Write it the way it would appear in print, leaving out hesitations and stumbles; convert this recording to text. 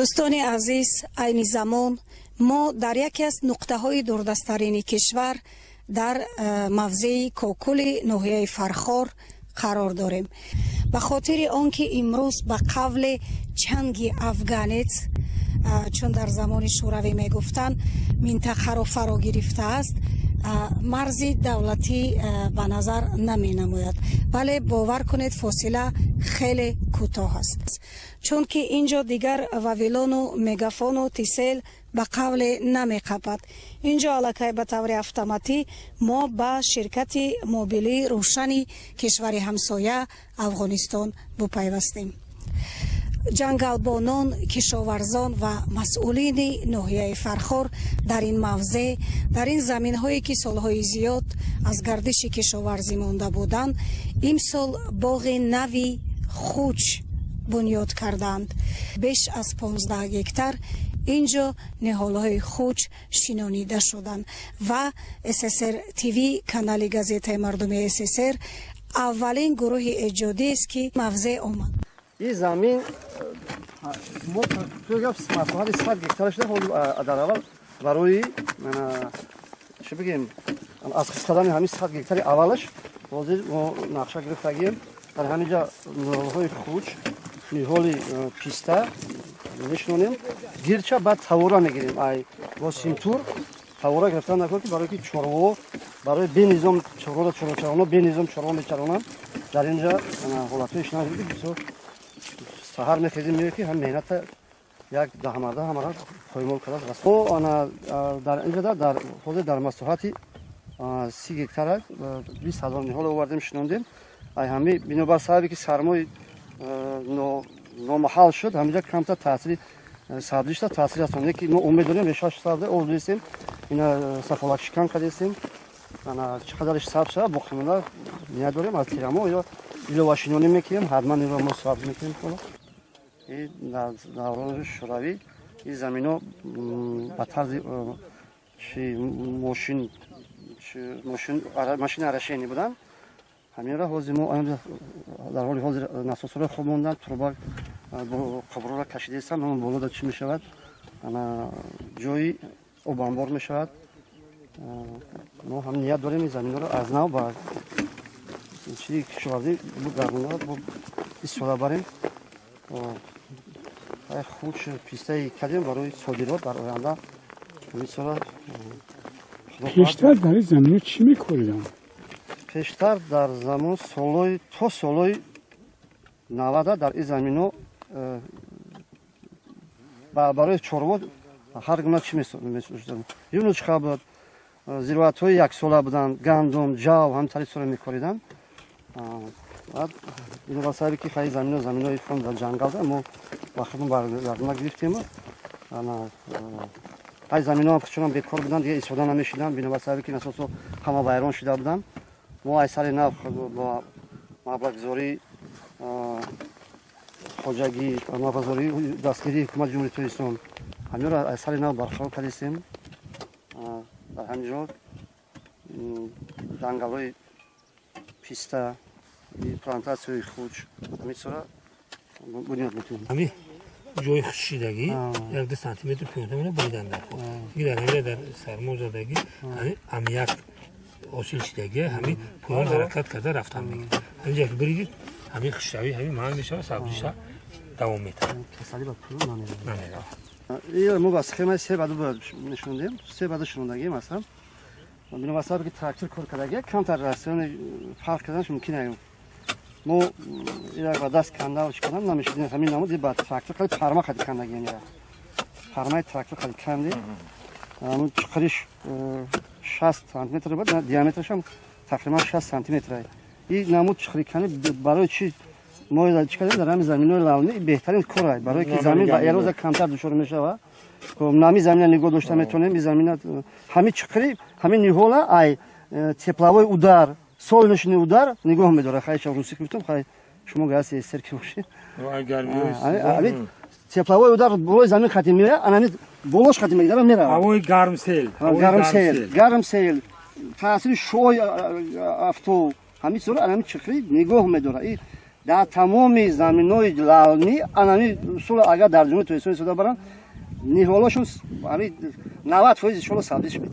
Дӯстони азиз, айни замон мо дар яке аз нуқтаҳои дурдасттарини кишвар, дар мавзеи Кокули ноҳияи Фархор қарор дорем. Ба хотири он ки имрӯз, ба қавле, чанги афганец, чун дар замони Шӯравӣ мегуфтанд, минтақаро фаро гирифтааст, марзи давлатӣ ба назар наменамояд, вале бовар кунед, фосила хеле кӯтоҳ аст, чунки ин ҷо дигар Вавилону Мегафону Тисел ба қавле намеқапад. Ин ҷо аллакай ба таври автоматӣ мо ба ширкати мобилии Рӯшани кишвари ҳамсоя Афғонистон бупайвастем. Ҷангалбонон, кишоварзон ва масъулини ноҳияи Фархор дар ин мавзеъ, дар ин заминҳое, ки солҳои зиёд аз гардиши кишоварзӣ монда буданд, имсол боғи нави хуч бунёд карданд. Беш аз 15 гектар ин ҷо ниҳолҳои хуч шинонида шуданд ва ССР ТВ, канали газетаи мардуми ССР, аввалин гурӯҳи эҷодиест, ки мавзеъ омад. Ин замин мо масоҳати 100 гектар шуда. Ҳоло дар аввал барои, чӣ бигем, аз қадами ҳамин 100 гектари аввалаш ҳозир мо нақша гирифтагием. Дар ҳамин ҷа ниҳолҳои хуч, ниҳоли писта мешинонем. Гирча баъд тавора мегирем, ай бо симтур тавора гирифтан накор, ки барои ки чорво, барои бенизом чорвора, чорвочароно бенизом чорво мечаронанд. Дар ин ҷа ҳолатҳои шинан ки бисёр саҳар мехезем, меояд, ки ҳам меҳната як даҳмарда ҳамара поймол кардааст. Мо ана дар инҷа дар ҳозир дар масоҳати 30 гектара 20 000 ниҳол овардем, шинондем. Ай ҳами бинобар сабаби ки сармои номаҳал шуд, ҳаминҷа камтар таъсири сабзишта таъсир расонде, ки мо умед дорем, решаш сабзе овдистем, ина сафолакшикан кардестем. Ана чӣ қадарш сабз шава, боқимонда ният дорем, аз тирамо ё иловашинонӣ мекунем, ҳатман инро мо сабз мекунем. Дар даврони Шӯравӣ ин замино ба тарзи чи мошин орошения буданд. Ҳаминро ҳозир мо дар ҳоли ҳозир насосҳоро хоб монданд, труба қаброра кашидаистанд. Он болода чӣ мешавад? Ана ҷои обанбор мешавад. Мо ҳам ният дорем, ин заминҳоро аз нав ба чизи кишоварзӣ бугардонда, истифода барем. Хуч, пистаи кардем барои содирот дар оянда ҳамин сола. Пештар дар ин замино чӣ мекориданд? Пештар дар замон солҳои то солҳои 90-а дар ин замино барои чорво ҳар гуна чӣ месӯзиданд: юнучқа буд, зироатҳои яксола буданд, гандум, ҷав, ҳамтари сола мекориданд. Баъд бинобар сабаби ки хаи замино заминои фон дар ҷангалда, мо ба худмон баргардона гирифтему. Ай замино ҳам чунон бекор буданд, дига истифода намешуданд, бинобар сабаби ки насосҳо ҳама вайрон шуда буданд. Мо ай сари нав бо маблағгузории хоҷагӣ, маблағгузории дастгирии ҳукумати Ҷумҳурии Тоҷикистон ҳаминро аз сари нав барқарор кардистем. Дар ҳамин ҷо ҷангалҳои писта, плантатсияи хуч, ҳамин чизҳоро бунёд мекунем. Ҳамин ҷои хушшидагӣ 1-2 сантиметр пӯнта мена буридан дар хок. Дар ҳамин дар сармо задагӣ, ҳамин аммиак ҳосил шидагӣ, ҳамин поён ҳаракат карда рафтан мегирад. Ҳамин ҷо буридид, ҳамин хушшавӣ ҳамин маҳал мешавад, сабзиша давом метавад. Касалӣ ба пӯ намеравад. Намеравад. Мо ба схемаи се баду нишондем, се баду шинондагием. Аслан бинобар сабаби ки трактор кор кардагия, камтар расони фарқ карданаш мумкин ае. Мо ира ба даст канда чӣ кардан намешудем. Ҳамин намуд ба трактор қади парма қади кандагием, ира пармаи трактор қади канди. Чуқуриш 60 сантиметр буд, диаметрашам тақрибан 60 сантиметр. И намуд чуқури кани барои чи мо чӣ кардем? Дар ҳамин заминои лалми беҳтарин кор, барое ки замин ба эрозия камтар дучор мешавад, нами замина нигоҳ дошта метавонем. И замина ҳамин чуқури, ҳамин ниҳола ай тепловой удар, солнечный удар нигоҳ медорад. Хай, русӣ гуфтам, хай, шумо гаси СССР ки бошед. Ҳамин тепловой удар болои замин хати меояд, анами болош хати мегзара, меравад. Ҳавои гармсел. Гармсел, гармсел, таъсири шуои афтоб, ҳамин чизро анами чуқурӣ нигоҳ медорад. Дар тамоми заминҳои лалмӣ анами усул агар дар Ҷумҳурии Тоҷикистон истифода баранд, ниҳолошон ами 90% иншолло сабзиш мед.